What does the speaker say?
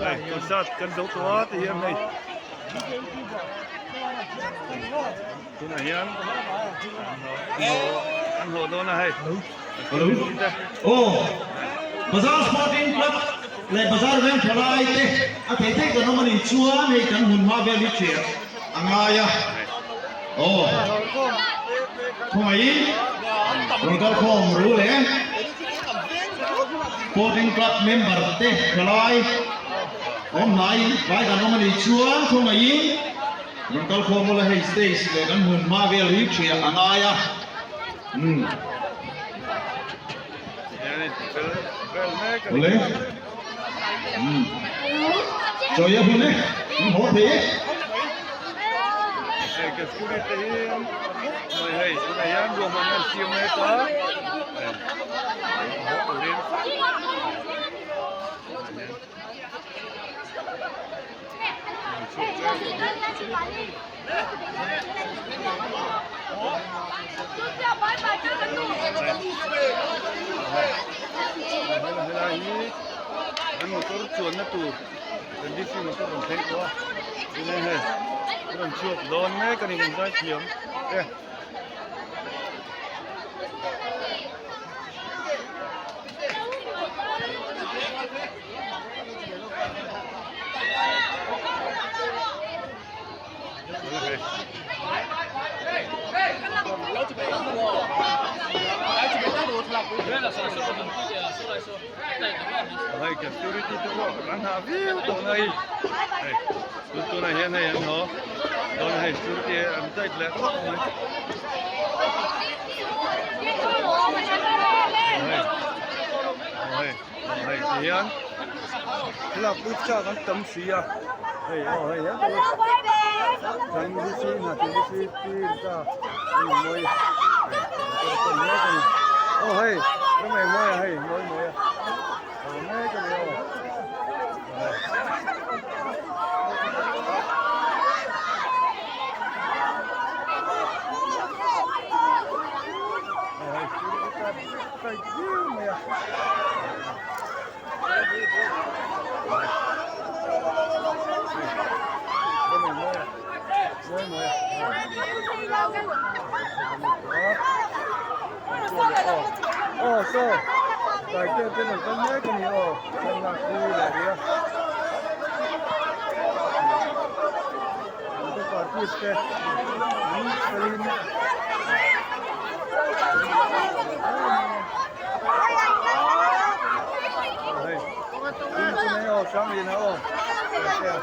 Hei concert kan zo tawh a ti hian hei tunah hian an haw dawn a hei. Hello aw Bazar Sporting Club leh Bazar Veng Thalai te a thei thei kan awm a nih chuan hei kan hun hma vel hi ṭhiah a ngai a aw khawngaihin rawn kal khawm ru leh Sporting Club member te Thalai awm hnai vai kan awm a nih chuan khawngaihin rawn kal khawm ula hei stage leh kan hun hma vel hi ṭhiah a ngai a. Umm. Awle. Umm. Chawi a hun e. Min haw thei e. Hei ka scooty te hi mai hei tunah hian ruahmanna an siam mek a hei haw turin Helai hi an motor chuanna tur kan DC motor rawn thleng tawh a tunah hei an rawn chhuak dawn mek a ni kan zai thiam e. Hei ka security te pawh an hah viau tawh na hi hei tun tunah hian hei an haw dawn a hei security an tight leh khawp mai hei hei ti hian thlalak pui chak an tam si a hei aw hei hian kan VC hna tih VC pi ta hei mawi aw hei ram eng mawi a hei mawi mawi a aw mek a ni aw. Aw saw taitea te an kal mek a ni aw thlalak hi leh rih a makeup artist te an felin hei tin chu mai aw Sangliana aw taitea.